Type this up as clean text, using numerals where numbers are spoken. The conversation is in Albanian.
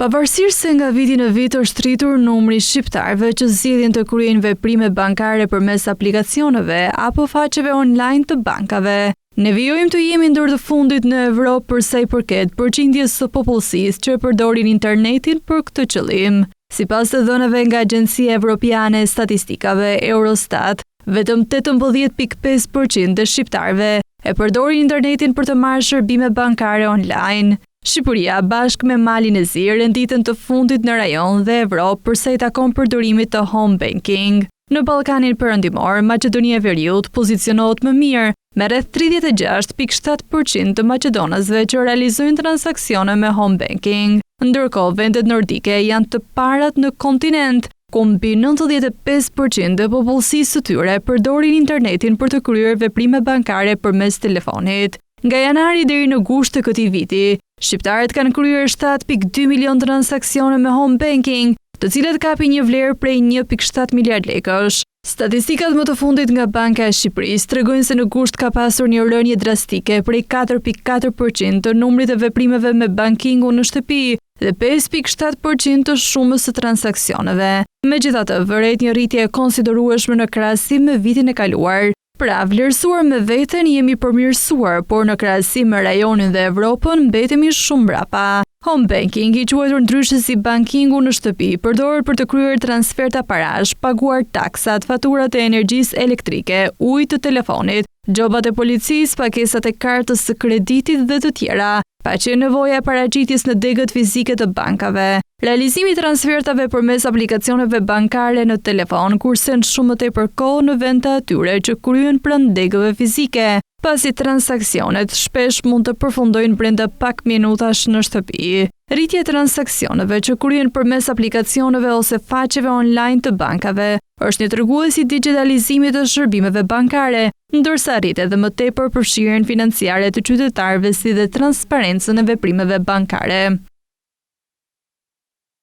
Pavarësisht se nga viti në vit është rritur numri i shqiptarëve që zgjedhin të kryejnë veprime bankare përmes aplikacioneve apo faqeve online të bankave, ne vijojmë të jemi ndër të fundit në Evropë për sa i përket përqindjes së popullsisë që e përdorin internetin për këtë qëllim. Sipas të dhënave nga Agjencia Evropiane e Statistikave, Eurostat, vetëm 18.5% e shqiptarëve e përdorin internetin për të marrë shërbime bankare online. Shqipëria bashkë me Malin e Zi renditen të fundit në rajon dhe Evropë për sa i takon përdorimit të home banking. Në Ballkanin Perëndimor, Maqedonia e Veriut pozicionohet më mirë, me rreth 36.7% të maqedonasve që realizojnë transaksione me home banking. Ndërkohë, vendet nordike janë të parat në kontinent, ku mbi 95% e popullsisë së tyre përdorin internetin për të kryer veprime bankare përmes telefonit. Nga janari deri në gusht të këtij viti, shqiptarët kanë kryer 7.2 milion transaksione me home banking, të cilat kapin një vlerë prej 1.7 miliard lekësh. Statistikat më të fundit nga Banka e Shqipërisë tregojnë se në gusht ka pasur një rënie drastike prej 4.4% të numrit të veprimeve me bankingun në shtëpi dhe 5.7% të shumës së transaksioneve. Megjithatë, vërehet një rritje e konsiderueshme në krahasim me vitin e kaluar. Pra, vlerësuar me veten jemi përmirësuar, por në krahasim me rajonin dhe Evropën mbetemi shumë mbrapa. Home banking, i quajtur ndryshe si bankingu në shtëpi, përdoret për të kryer transferta parash, paguar taksat, faturat e energjisë elektrike, ujë të telefonit, gjobat e policisë, pagesat e kartës së kreditit dhe të tjera, pa qenë nevoja e paraqitjes në degët fizike të bankave. Realizimi i transfertave përmes aplikacioneve bankare në telefon kursen shumë më tepër kohë në vend të atyre që kryhen pranë degëve fizike, pasi transaksionet shpesh mund të përfundojnë brenda pak minutash në shtëpi. Rritja e transaksioneve që kryhen përmes aplikacioneve ose faqeve online të bankave është një tregues i digjitalizimit të shërbimeve bankare, ndërsa rrit edhe më tepër përfshirjen financiare të qytetarëve si dhe transparencën e veprimeve bankare.